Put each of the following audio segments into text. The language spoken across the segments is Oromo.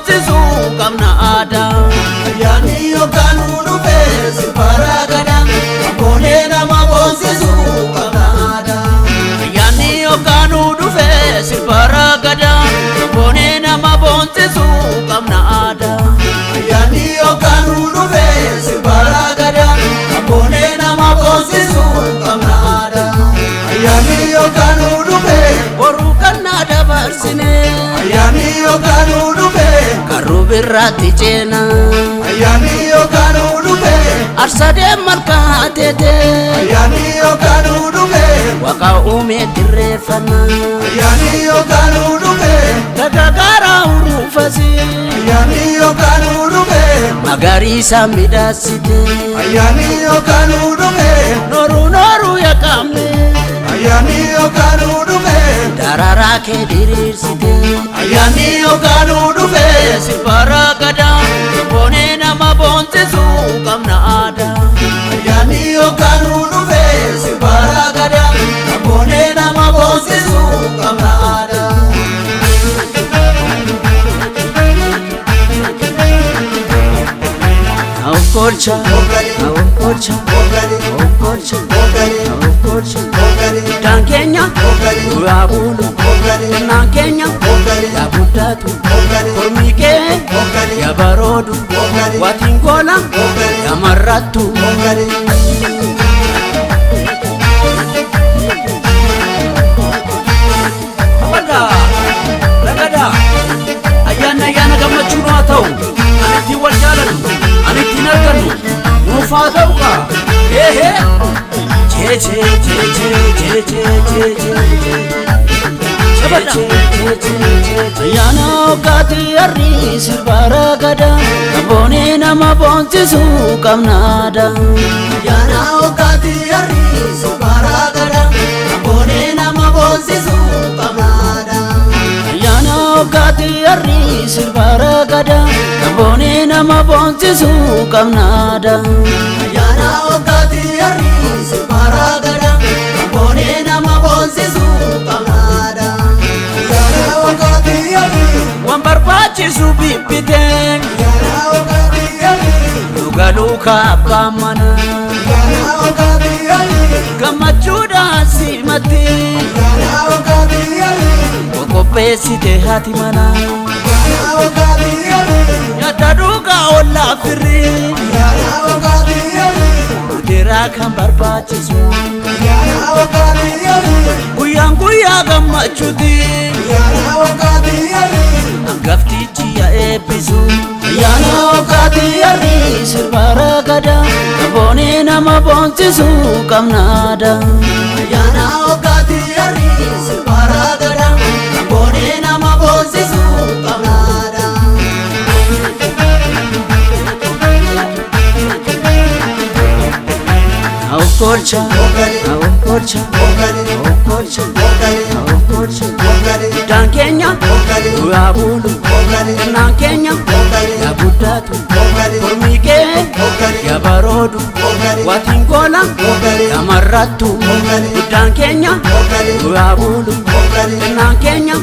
boonsisu qabna aadaa. Ayyaanni yookaan dhufe sirbara gadaa, abboonee nama boonsisu qabna aadaa. Ayyaanni yookaan dhufe sirbara gadaa, abboonee nama boonsisu qabna aadaa. Ayyaanni yookaan dhufe sirbara gadaa, abboonee nama boonsisu qabna aadaa. Ayyaanni yookaan dhufe Boruu kannaa dabarsine ayyaanni yookaan dhufe karruu birraatti ceena. Ayyaanni yookaan dhufe Arsadee malkaa teete ayyaanni yookaan dhufe waaqa uumee dirreeffanna. Ayyaanni yookaan dhufe Gagagaara uruufasi ayyaanni yookaan dhufe magariisa midhaasite. Ayyaanni yookaan dhufe Nooruu nooruu yaqaamne ayyaanni yookaan dhufe daraaraa kee diriirsite. Ayyaanni yookaan dhufe Sirbara gadaa boonee nama boonsisu qabna aadaa. Ayyaanni yookaan dhufe sirbara gadaa, abboonee nama boonsisu qabna aadaa. Awkolcha awkolcha awkolcha awkolcha guddaan keenya duraa bulu xinnaan keenya yaa guddatu kormii kee yaa baroodu waatiin goola yaa marrattu. Ragadaa ragadaa ayyaanni ayyaana gammachuu nu haa ta'u ani ittiin wal jaalannu ani ittiin argannu nuuf haa ta'u kaa eehee jee jee jee jee jee jee jee jee jee. Ayyaana hoggaatti harri sirbara gadaa, abboonee nama boonsisu qabna aadaa. Ayyaana hoggaatti harri sirbara gadaa, abboonee nama boonsisu qabna aadaa. Ayyaana hoggaatti harri sirbara gadaa, abboonee nama boonsisu qabna aadaa. Ayyaana hoggaatti harri sirbara gadaa, abboonee nama boonsisu qabna aadaa. Ayyaana hoggaatti harri Waan barbaachisu bibbitee ayyaana hoggaatti harri dhuga luka abbaa manaa ayyaana hoggaatti harri gammachuudhaan simatti ayyaana hoggaatti harri qopheessite haati manaa. ayyaana hoggaatti harri Nyaata dhugaa ollaa firri ayyaana hoggaatti harri budeeraa kan barbaachisu ayyaana hoggaatti harri guyyaan guyyaa gammachuuti ayyaana hoggaatti harri hangaftichi yaa eebbisu. Ayyaana hoggaatti harri sirbara gadaa, abboonee nama boonsisu qabna aadaa. Ayyaana hoggaatti harri sirbara gadaa, abboonee nama boonsisu qabna aadaa. Awkolcha awkolcha awkolcha awkolcha guddaan keenya duraa bulu xinnaan keenya yaa guddatu kormii kee yaa baroodu waatiin goola yaa marrattu guddaan keenya duraa bulu xinnaan keenya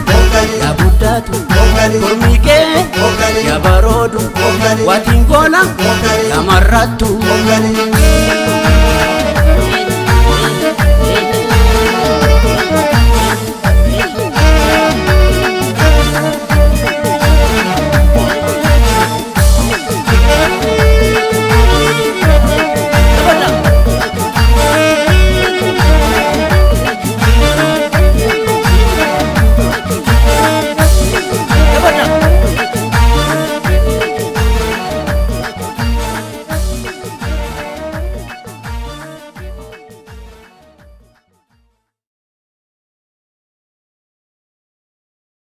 yaa guddatu kormii kee yaa baroodu waatiin goola yaa marrattu.